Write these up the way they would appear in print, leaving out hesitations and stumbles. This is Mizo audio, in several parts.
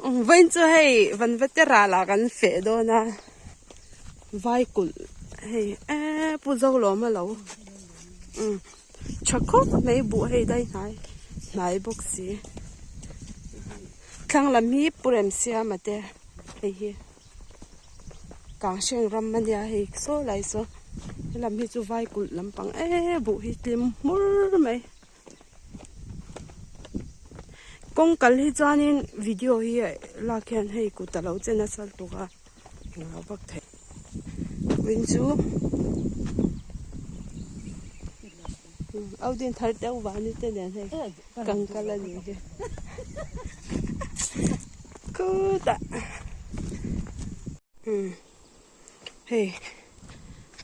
Vawiin chu hei vanvate ralah kan feh dawn a vaikulh hei eee pu Zolawma lo umm tha khawp mai buh hei dai hnai hnai bawk si thlang lam hi pu Remsiama te hei hi. Kanghreng ram a nia hei saw lai saw helam hi chu vai kulh lampang eee buh hi tlim hmur mai kawng kal hi chuanin video hi lak hian hei kut a lo che nasa lutuk a englo vak thei vawiin chu Audin thar deuh vani te nen hei kan kal a ni hi khutah umm hei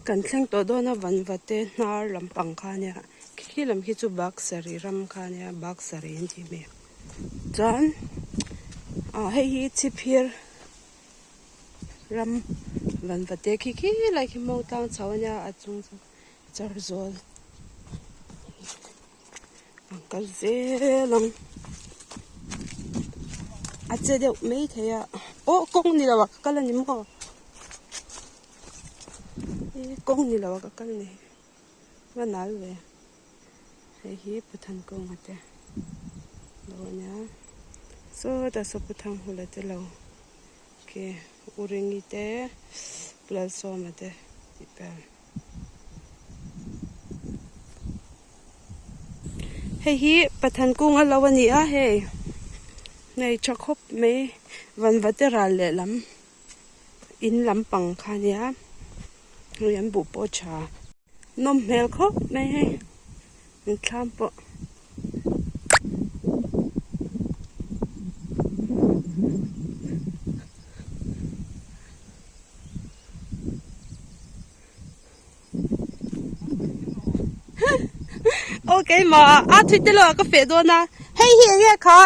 kan thleng tawh dawn a vanva te hnar lampang kha ania khi lam khi chu baksari ram kha ania baksari an tih hmel chuan ah hei hi chhipphir ram vanva te khi khi lai khi hmawng tlang chho ania a chung chu. Char zawl an kal zel ang a che deuh mai thei a aw kawng ni lo ah ka kal a ni maw e kawng ni lo ah ka kal a ni va nal ve hei hi Pathan kawnga te lo a nia sawtah saw Pathan hula te lo. Khi U Ringi te Pu Lalsawma te tih vel. Hei hi Pathan kung a lo a ni a hei nei tha khawp mai vanvate ral lehlam in lampang kha a nia hei an buh pawh a tha. Nawm hmel khawp mai hei an thlam pawh. Aw keimah a thui te lo ah ka feh dawn a hei hi enge kha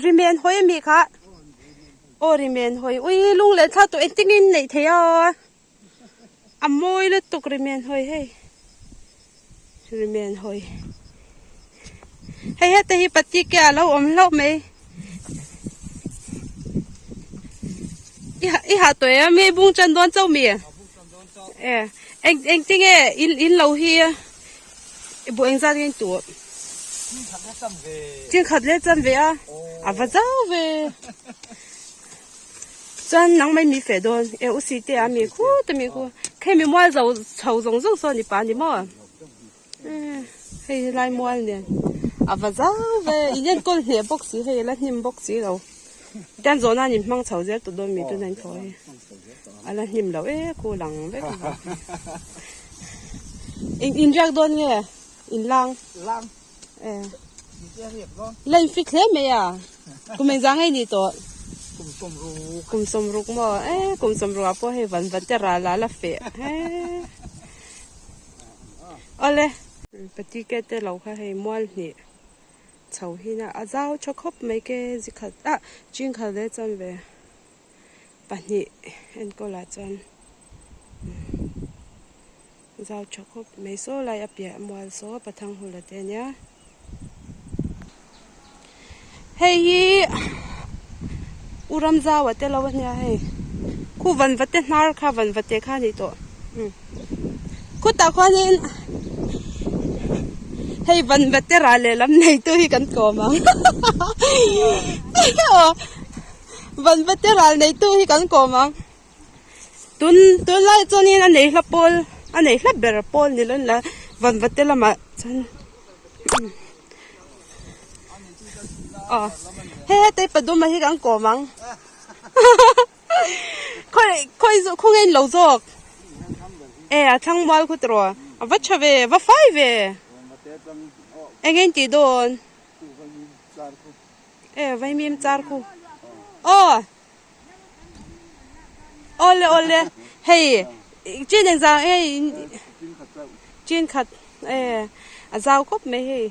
rimen hawi ami kha aw rimen hawi ui lunglen thla tawh engtin neih thei a. A mawi lutuk rimen hawi hei rimen hawi hei heta hi pati ke a lo awm hlauh mai i i hah tawh em hei bung tan dawn chauh mi e eng engtinge in in lo hi i buh engzat nge in tuh chin khat leh chan ve a a va zau ve. Chuan nang mai mi feh dawn e u si te a mi khut a mi khu khei mi mual zo chho zawng zawng saw ni pa ni maw hei helai mual nen a va zau ve in enkawl hneh bawk si hei a la hnim bawk si lo tian zawh nan in hmang chho zel tawh dawn mi tuna in thaw hi a la hnim lo e khu lang vek in in riak dawn nge in lang E. La in fit hle mai a. Kum engzah ngei ni tawh? Kum sawmruk. Kum sawmruk maw? E kum sawmruk ah pawh hei van va te ral a la feh he. Awle. Patike te lo kha hei mual hnih chho hin a a zau tha khawp mai ke zikhat ah chingkhat leh chuan ve. Pahnih enkawl ah chuan zau tha khawp mai saw lai a piah mual saw pathang hula te ania hei hi u ramzau a te lo ania hei khu vanva te hnar kha vanva te kha a ni tawh khutah khuanin hei vanva te ral lehlam neitu hi kan kawm ang aw. Vanva te ral neitu hi kan kawm ang. Tun tunlai chuanin a nei hla pawl a nei hla ber pawl ni lo la vanva te lamah chuan aw hei heta paduma hi kan kawm ang khawi khawi zawk khawnge in lo zawk e a thlang mual khu tiraw a va tha ve va fai ve eng eng tih dawn. E vaimim char khu aw awle awle hei chin engzah hei chin khat e a zau khawp mai hei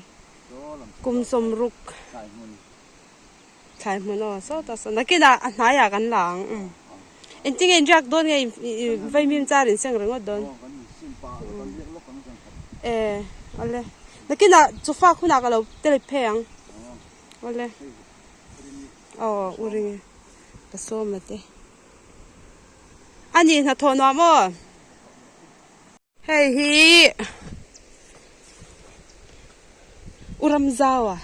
kum sawmruk thlai hmun aw sawtah sawn nakinah a hnaiah kan la ang engtin nge inriak dawn nge vaimim char in seng ringawt dawn e awle nakinah chawfak hunah ka lo tel phei ang. Awle. Aw u ring e ka sawm a te. A ni hnathawh nuam aw. Hei hi u Ramzau a.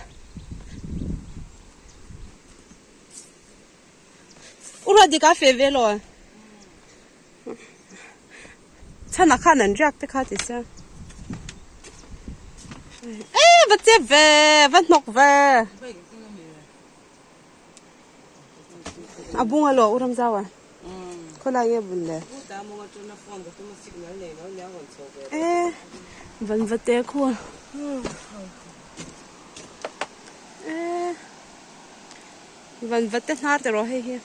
U Ruatdika a feh ve lo. Chhanah khan an riak te kha ti sia. E va chep ve, va hnawk ve. A bung alo u Ramzau a. Khawlai nge bun le? E van va te khu. E van va te hnar te rawh hei hi.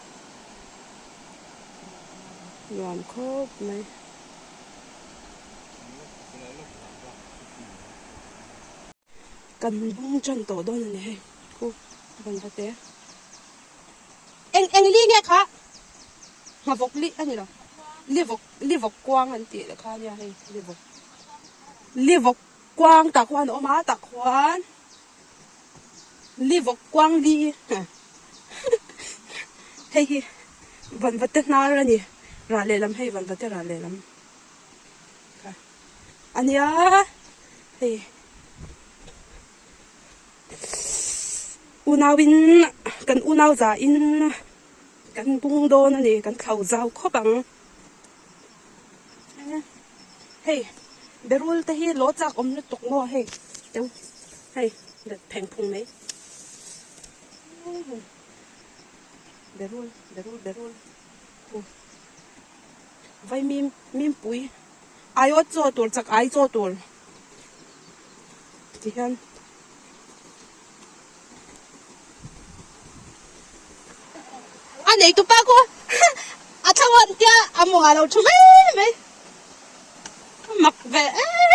Nuam khawp mai. Kan bung tan tawh dawn a ni hei khu van va te. Eng eng li nge kha? Nghavawk li a ni lo. Livawk livawk kuang an tih leh kha ania hei livawk livawk kuang tah khuan a awm a tah khuan livawk kuang li hei hi vanvate hnar a ni rah lehlam hei vanvate rah lehlam kha a nia hei. Unauin kan unau zahin kan bung dawn a ni kan thlo zau khawp ang. Hei berul te hi law chak awm lutuk maw hei teu hei let pheng phung mai berul berul berul khu vaimim mimpui aiawt chaw tur chak ai chaw tur. Ti hian a nei tupa khu a thlang an tia a mawng ah lo thu mai mai a mak ve em.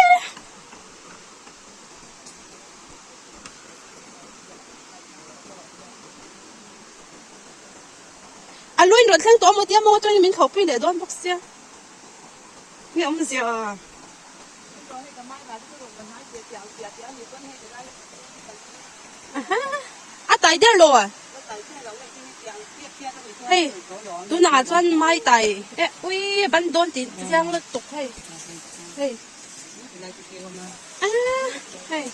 A lu in rawn thleng tawh amaw tia mawng atangin min thlawhpui leh dawn bawk sia nge awmzia. A tai der lo a hei tunah chuan mai tai eh ui a ban dawn tih chiang lutuk hei hei hei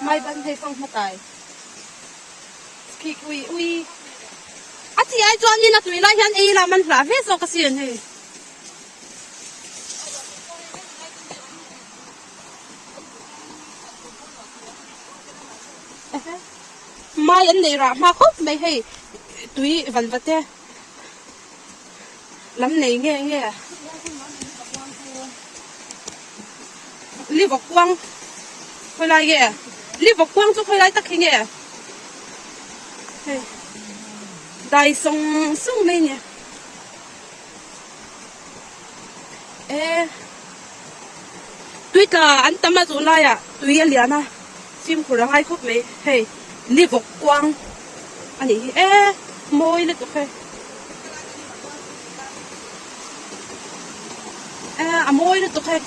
mai ban hei fang hma tai khi ui ui a chi ai chuanin a tui lai hian ei lam an hlah ve zawk asin hei. Mai an nei rah hma khawp mai hei tui van va te lam nei nge nge livawk kuang khawi lai nge livawk kuang chu khawi lai tak hi nge hei dai sawng sawng mai a ni. E tui tla an tam a chu laiah tui a lian a fimkhur a ngai khawp mai hei li vawk kuang a nih hi e mawi lutuk hei e a mawi lutuk hei.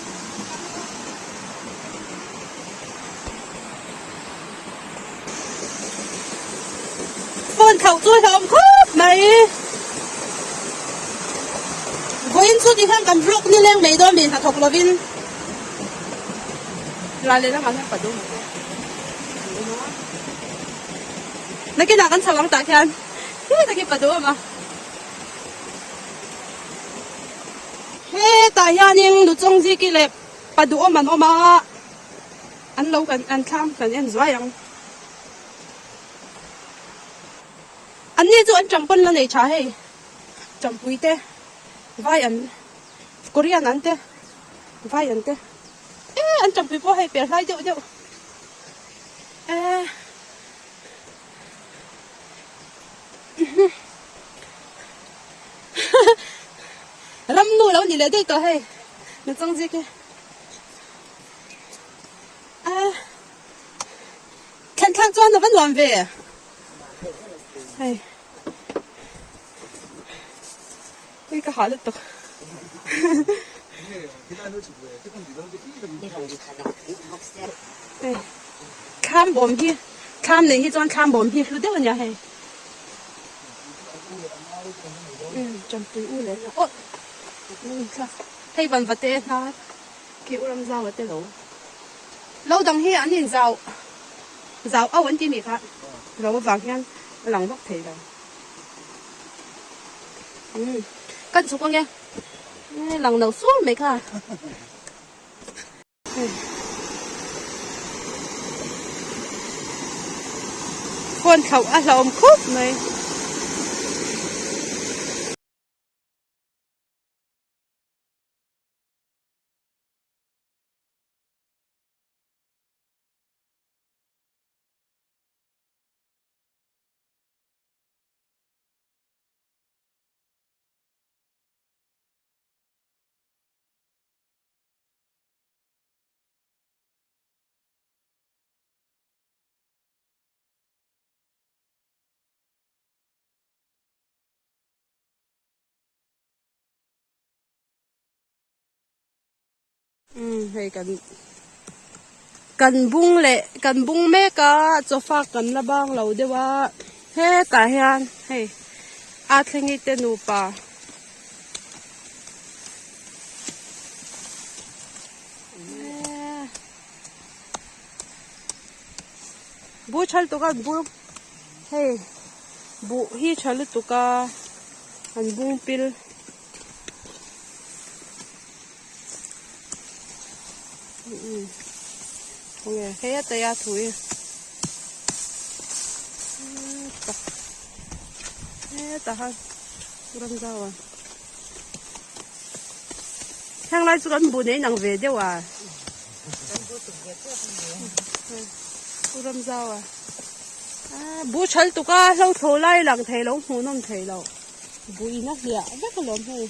Phone thlauh chu a hlauhawm khawp mai. Vawiin chu ti hian kan vlog ni leng mai dawn mi hnathawk lovin ral leh lamah hian pah dawn ang che. Nakinah kan chho ang tah khian he takin pah duh awm a. Hetah hianin Luchawngziki leh pa duhawm an awm a. An lo kan an thlam kan en zuai ang. An ni chu an champawn la nei tha hei. Champui te vai an Korean an te vai an te e an champui pawh hei per hlai deuh deuh e Ramnu lo ni leh daih tawh hei nachang zik e. A thlen thlak chuan a va nuam ve hei hei ka hah lutuk hei thlam bawm hi thlam nei hi chuan thlam bawm hi hlu deuh a nia hei. Umm Champui u leh nau aw hei van va te hnar khi u ram zau a te lo lo dang hi an in zau zau au an ti mi kha lo avang hian a lang vak thei lo umm kan chhuk ange lang no sur mai kha. Phone thlauh a hlauhawm khawp mai. Umm hei kan kan bung leh kan bung mek a chawfa kan la bang lo deuh a hetah hian hei a thlengi te nupa. Buh tha lutuk a an bung hei buh hi tha lutuk a an bung pil. Hei a taia thu hi hetah khan ram zau a heng lai chu kan bu nei nang ve deuh a ram zau a bu thal tuk a hlo thlo lai lang thei lo hmuhnawm thei lo bu in a hliah vek alawm hei.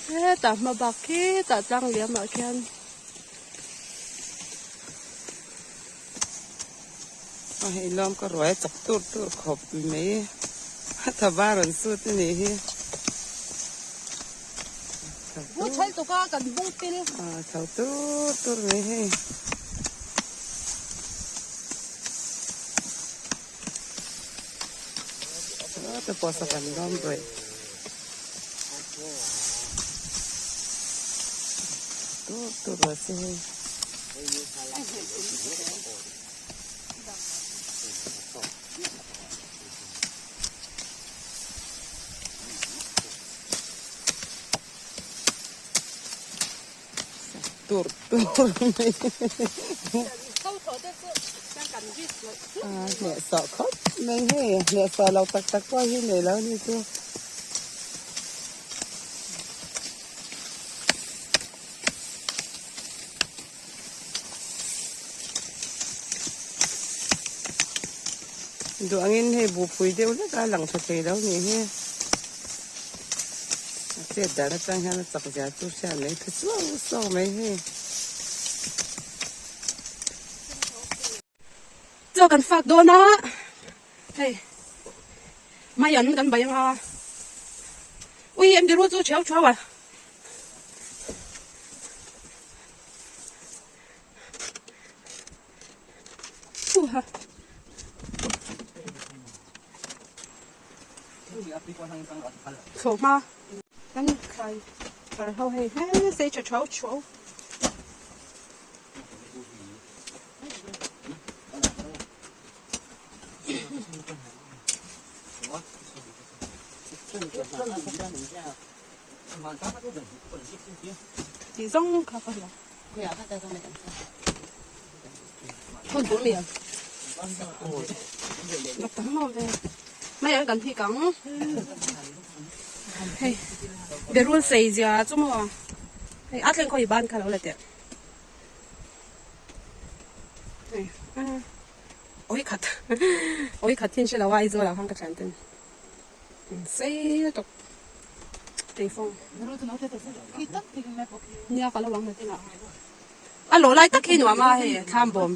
Hetah hma bak khitah tlang liam ah khian A hei lawm ka ruai a chak tur tur khawp mai a tha var an sut a nih hi Bu thal tuk a kan bung pil a chho tur tur mai hei. Te pawh sak an dawm rawih. Tur tur rawh se hei. Tur tur mai. Hnehsawh khawp mai hei hnehsawh lo tak tak pawh hi nei lo ni chu. Duh angin hei buhpui deuh hlek a lang tha thei lo nih hi. A chet dan atang hian a chak zia chu hriat mai phe suau suau mai hei. Chaw kan fak dawn a, hei mai an kan bai anga ui em biru chu theu theu a. Thlawhhma kan khai thar ho hei he sei tha thau thuau. Tih zawng kha ka hria. Thun tur mi Dak tam maw ve. Mai an kan hik ang. Hei berul sei zia chu maw. Hei a thleng khaw hi ban kha lo la teh. Hei oi khat oi khat thin hre lo a Aizawl ah khan ka thian ten. Sei lutuk keifawng nia ka lo ang na tinah a lawh lai tak hi nuam a hei thlam bawm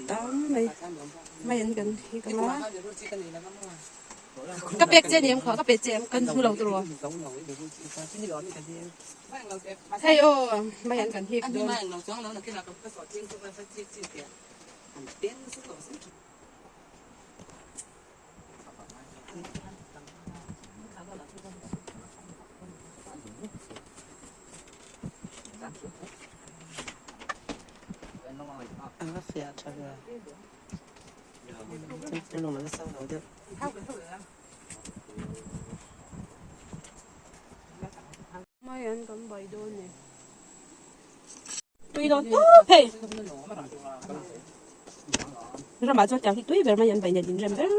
tam mai mai an kan hi ka nga ka pek che ni em kha ka pe che em kan hmu lo tiraw hei aw mai an kan hik dawn. A va fiah tha ve. Chemte lawm a la so lo deuh. Mai an kan bai dawn ni. Tui dawn tawp hei. Ramah chuan tiang hi tui ber mai an bai nen inrem ber.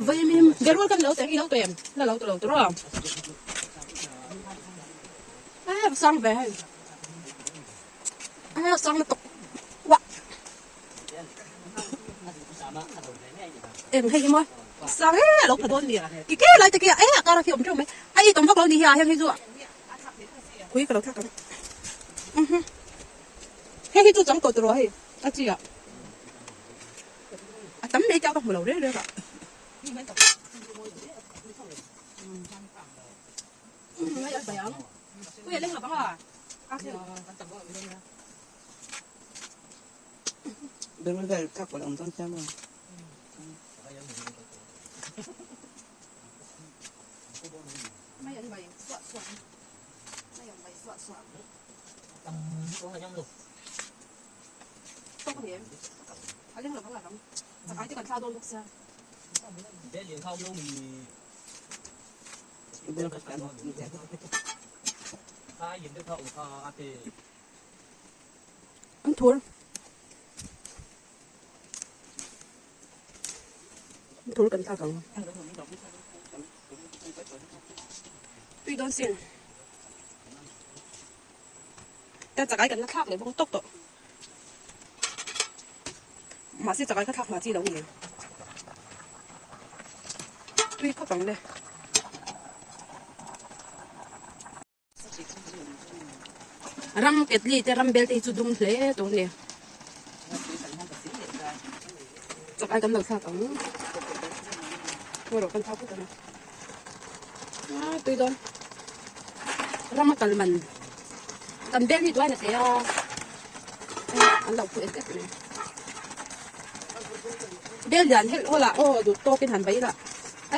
Vaimim berul kan lo teng i lo tuem la lo tu lo tur aw e sang ve hei e sang lutuk wah eng hei hi maw sang e a lo pha dawn mi ki ke lai te khi e a kar a khi awm teuh mai a i tawm vak lo ni hi a heng hi chu Ui ka lo thlak ang hei hi chu chang tawh tawh hei a chi ah a tam mai chiah ka hmu lo reng reng a Berul vel thak pawh a awm dawn chiang maw? An thur Thur kan thlak ang. Tui dawn sin. Ta chakai kan la thlak leh bawk tawk tawh. Mahse chakai kha thlak hma chi lo ni. Tui khawp ang le. Ram ketli te ram bel te hi chu dum hle tur a ni. Chakai kan lo thlak ang. Ngaw rawh kan thlak phawt ang. Ah tui dawn. Ram a kal man. Kan bel hi tuain a te a. An lo phu et et mai. Bel lian helh hawl ah aw duh tawkin han bai ila.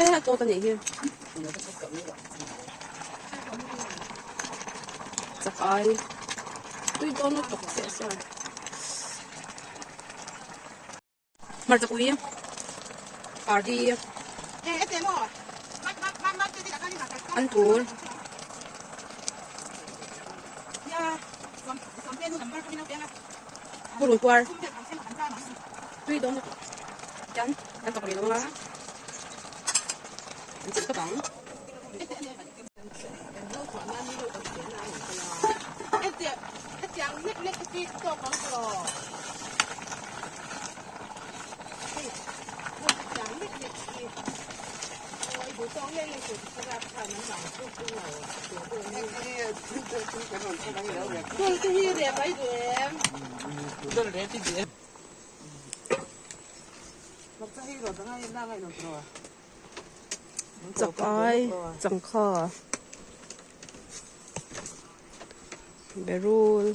E a tawt a nih hi. Chak ai tui dawn lutuk chiah sawn hmarcha pui party an tur purun puar tui dawn lutuk chuan kan chak rih lo anga an chak tawp ang. Chakai changkha berul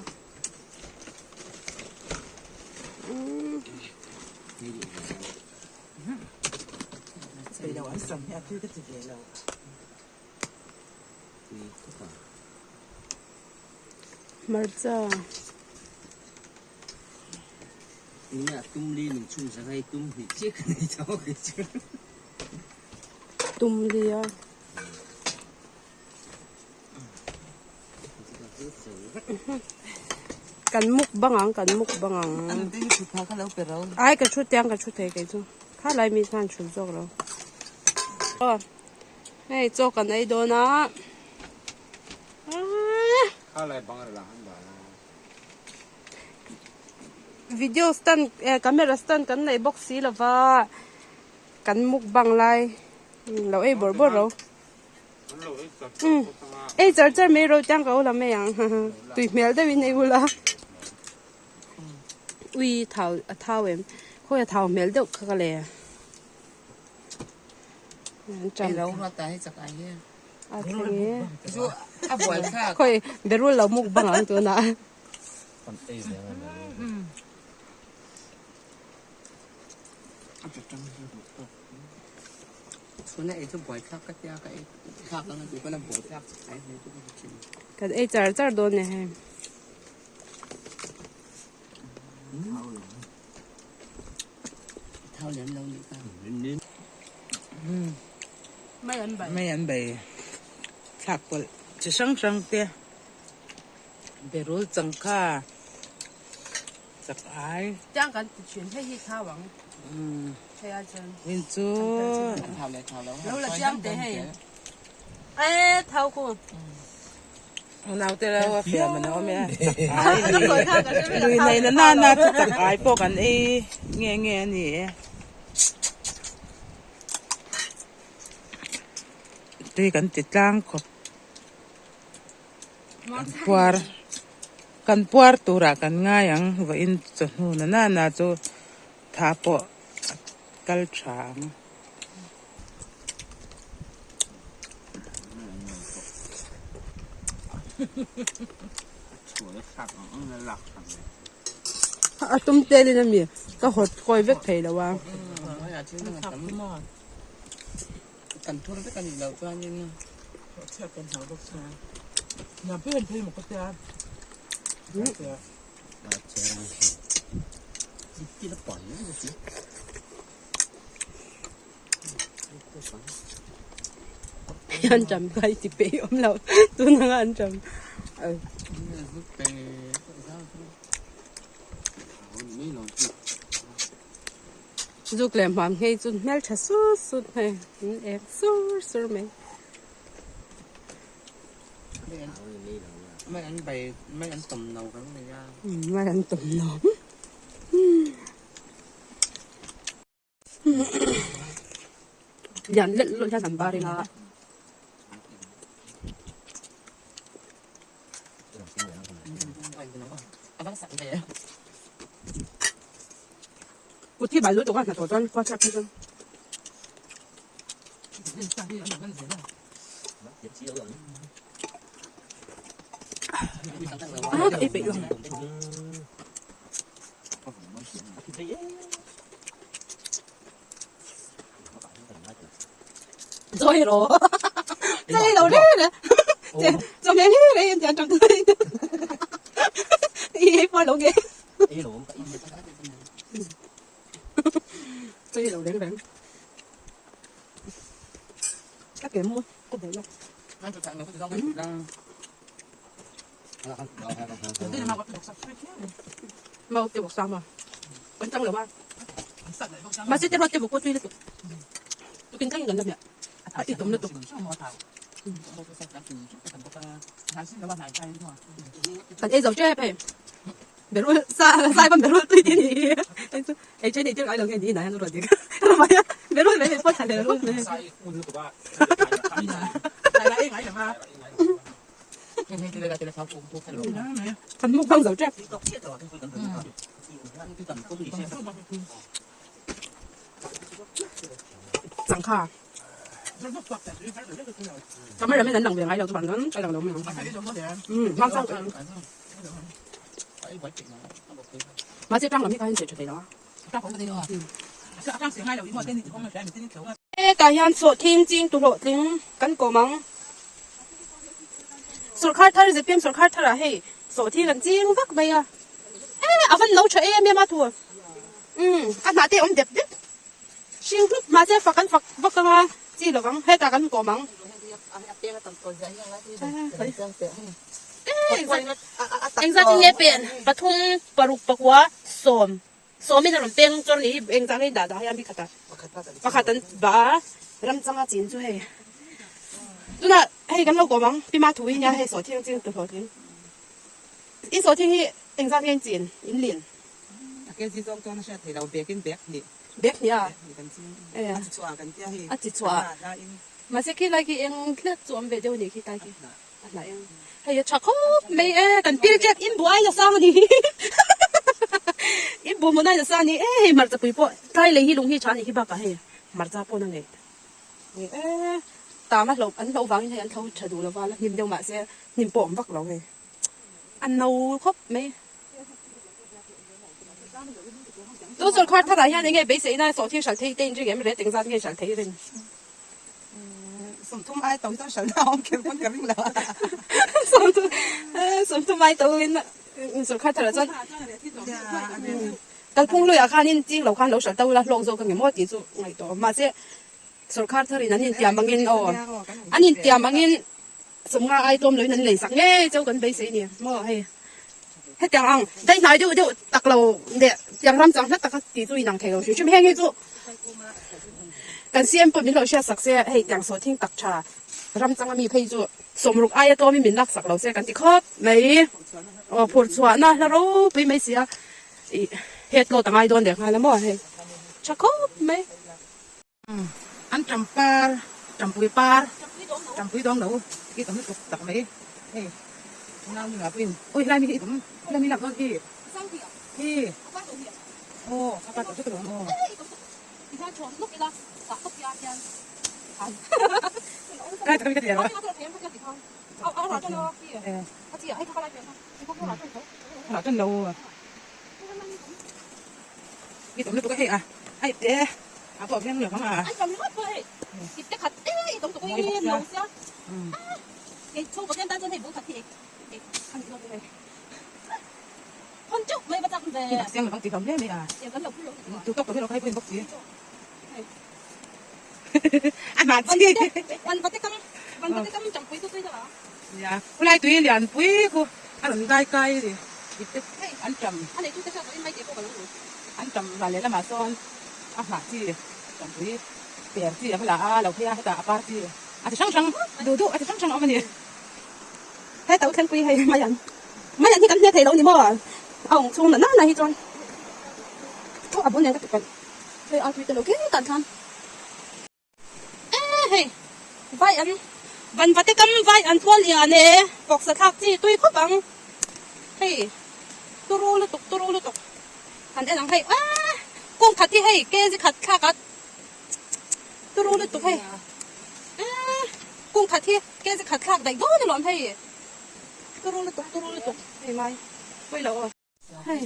hmarcha. Tumlia kan mukbang ang kan mukbang ang ai ka thu tiang ka thu thei kei chu kha lai mi khan chhun zawk lo aw hei chaw kan ei dawn a Video stand eh camera stand kan nei bawk si lova kan mukbang lai lo ei bawrh bawrh ro umm ei char char mai ro tiang ka ula mai ang tui hmel deuhin ei ula ui thau a thau em khawi a thau hmel deuh kha ka le an A thleng e. Chu a buai thlak. Khawi berul lo mukbang ang tunah. Chhuna ei chu buai thlak ka tia ka ei thlak anga tih pawn a buai thlak chak ai hle chu ka hre thin. Kan ei char char dawn e hei. Thau lem lo nih ka. Mai an bai. Mai an bai thlak pawlh chi hrang hrang te berul changkha chak ai. Tiang kan ti thin hei hi thau ang. Hei ai chuan. In chu. Lo la chiang teh hei. E thau khu. Unau te lo a fiam an awm e chak ai lui nei na na na chu chak ai pawh kan ei nge nge a ni e. Tui kan ti tlang khawp. Kan puar kan puar turah kan ngai ang vawiin chawhnu na na na chu tha pawh a kal tha ang. A tum telin a mi ka hawt kawi vek thei lo a. Kan thur vek a nih loh chuanin An ṭam kha i ti peih awm lo tun anga an ṭam. Zuk leh hmuam nghei chu hmeltha sut sut mai an ek sur sur mai. Mai an bai mai an tawm no kan nei a. Mai an tawm no. Lian leh lawlh hian an bar ila. Kut hi bal lutuk a hnathawh chuan khua chhiat phei chuan. A ka ei peih lo. Zawi rawh chei lo reng reng chawhmeh reng reng in tiang tang i ei pawh lo nge chei lo reng reng ka ke mu ka bel lo Mau te bawk sam a kan chang lo a mahse te ruat te bawk pawh tui lutuk tukin thlengin kan la hmiah a ti tum lutuk kan ei zo tep hei berul sa sai pawn berul tui tih a ni hi chu ei then ei tir ngai lo nge ni inah hian a rawn dik a berul mai mai pawh thla leh rul mai. Kan mukbang zo tep. Changkha. Camera men an lang ve ngai lo chuan an lang lo mai ang. Hmang chang Mahse tang lam hi kha hian sawi tha thei lo a. Hetah hian sawhthing ching tu hlawhtling kan kawm ang. Sawrkhar thar zpm sawrkhar tharah hei sawhthing an ching vak mai a. E a van lo tha em em a thu. Umm a hnah te awm dep dep. Hring hlup mahse fak an fak vak anga chi lovang hetah kan kawm ang. Engzat in nge pen pathum paruk pakua sawm. Sawmin a rawn peng chuan ni eng chang hi dah dah hian bikhat a pakhat an bah a ram changa chin chu hei tunah hei kan lo kawm ang pi ma thu hi nia hei sawhthing ching tu hlawhtling i sawhthing hi eng zat nge in chin in lin A kg zawng chuan a hriat thei lo bag in bag hnih bag hnih a kan ching a chi chhuah kan tia hei a chi chhuah mahse khi lai khi eng hlek chu awm ve deuh a nih khi tlai khi. A hnah eng. Hei a tha khawp mai e, kan pil tep in buai la sang a ni. In bu hmun a la sang a ni e, hei hmarcha pui pawh tlai lei hi lung hi tha a nih hi bakah hei hmarcha pawh na ngei. Ni e. tam a hloh an hloh vangin hei an thlo tha duh lova la hnim deuh mahse hnim pawh a awm vak lo hei a no khawp mai. Tun sawrkar tharah hian enge beiseina sawhthing hralh thei te in ring em rate engzat nge hralh thei rin? Sawmthum ai to hi chuan hralhna a awm kher pawn ka ring lo a. Sawmthum ai to in sawrkar tharah chuan kalphung luiah khanin ching lo khan lo hralh to ila hlawk zawk ange maw tih chu ngaihtuah awm mahse sawrkar tharin an intiam angin aw an intiam angin Sawmnga ai tlawm loin an lei sak ngei cheu kan beisei a ni maw hei. Hetiang ang daih hnai deuh deuh tak lo leh tiang ram chang hlat taka tih chu inang thei lo hrim hrim. Heng hi chu kan CM pawh min lo hriat sak se hei tiang saw thing tak tha ram changa mi phei chu sawmruk aia tlawmin min lak sak lo se kan ti khawp mai. Aw phur chhuahna hla ropui mai sia ih head load a ngai dawn leh nghal a maw hei tha khawp mai. An tampar, tampui par, tampui dawng lo i tam lutuk tak mai hei nau ni ngah pawhin awi helai mi hi i tam helai mi lak dawn hi hi aw a par tawh hret alawm aw. Kai tak ka ti a rah tan lo i tam lutuk a hei a a ipte a pawh veng lo ang a. Mawi bawk sia. Khi dak siang lovang tih hlawm hle mai a tu tawk tawh hi lo khai pawhin bawk si a hna chi nia khulai tui lian pui khu a rawn dai kai a ni ipte an tam an tam ral leh lamah sawn a hnah chi tampui per chi a va la a lo phei a hetah a par chi a ti hrang hrang duh duh a ti hrang hrang a awm a ni. He tau thlengpui hei mai an mai an hi kan hne thei lo ni maw a awng chhung na na hi chuan thu a bul nen ka ti palh hei a tui te lo keng tan khan e hei vai an van va te kam vai an thual lian e pawksa thlak chi tui khawp ang hei turu lutuk turu lutuk han en ang hei a kung khat hi hei kg khat thlak a turu lutuk hei a kung khat hi kg khat thlak daih dawn alawm hei turu lutuk turu lutuk hei mai pawi lo aw hei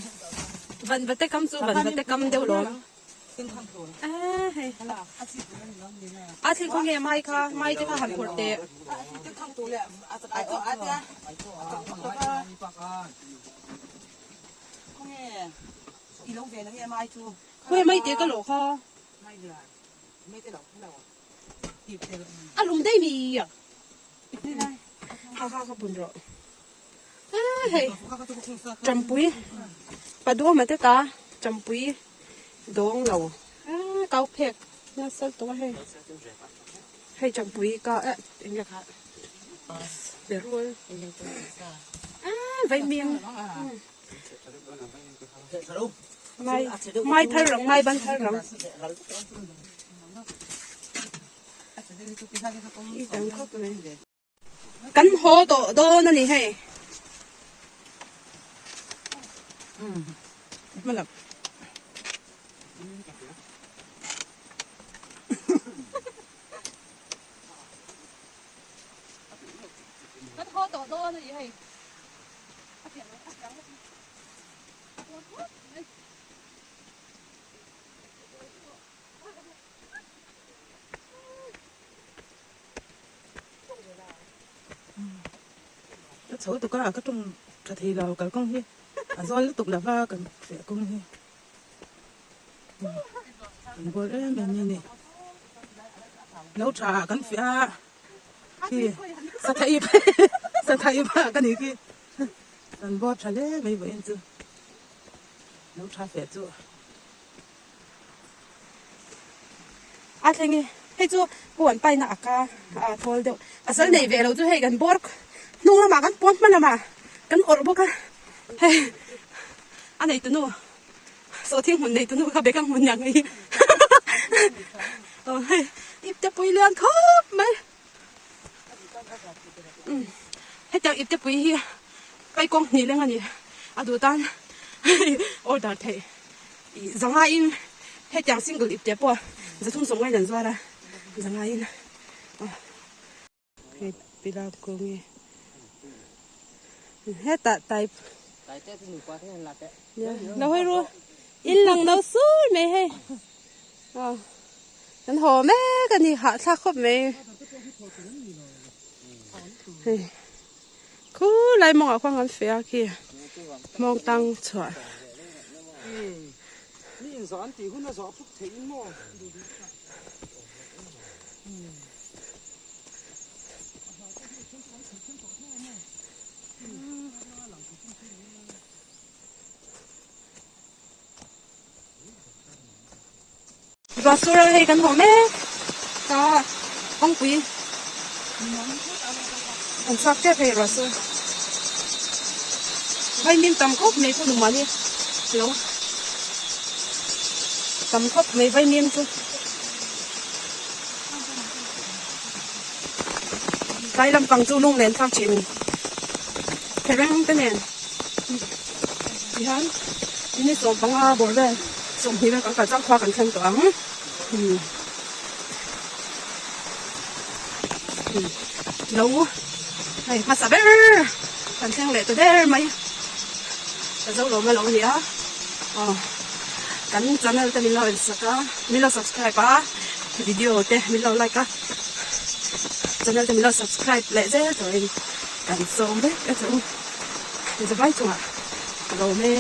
van va te kam chu van va te kam deuh lawm a hei a thil khaw nge mai kha mai te kha han phawrh teh. Khawi mai te ka lawh kha. A lum daih mi a. Ha ha ka bun rawh. Hei Champui Paduama te ta Champui dawng lo kau phek nasa tawh a hei. Hei Champui ka eh eng nge kha berul vaimim. Mai mai thar rang mai ban thar rang kan haw tawh dawn a ni hei. Kan haw tawh dawn a ni hei. Ka chho tuk a ka tum tha thei lo kalkawng hi a zawl lutuk lo va kan feh kawng hi kan bawr em em mai a ni lo tha ah kan feh a. Khi sathaip sathaip ah ka nih khi kan bawr tha hle mai vawiin chu lo tha feh chu. A thleng e hei chu pu an paina a ka a thawl deuh pasal nei ve lo chu hei kan bawr hnung lamah kan pawn hma lamah kan awrh bawk a hei a neitunu sawhthing hmun neitunu kha bag a hmun niang hei aw hei ipte pui lian khawp mai. Hetiang ipte pui hi paikawng hnih leng a ni a duh tan order theih ih zangaiin hetiang single ipte pawh zathum sawm ngaiin an zuar a zangaiin aw. Hei pilang kung hi hetah tai lo hawi ru in lang lo sur mai hei aw kan haw mek a ni hahthlak khawp mai hei khulai mawngah khuan kan feh a khi mawng tang chhuah. Ruah sur a hei kan hmuh mek ta kawngpui an chhuak tep hei ruah sur vaimim tam khawp mai pawh duhmah ni lo tam khawp mai vaimim chu. Tlai lampang chu lunglen thlak thin thereng te nen tihian minute 15 bawr vel 20 vel kan kal chang khua kan thleng tawh ang umm lo hei hmasa ber kan thleng leh ta der mai ka zo lo mai lo a ni a aw kan channel te min lo en sak a min lo subscribe a video te min lo like a channel te min lo subscribe leh zel turin kan sawm vek a chu vai chungah ka lawm e.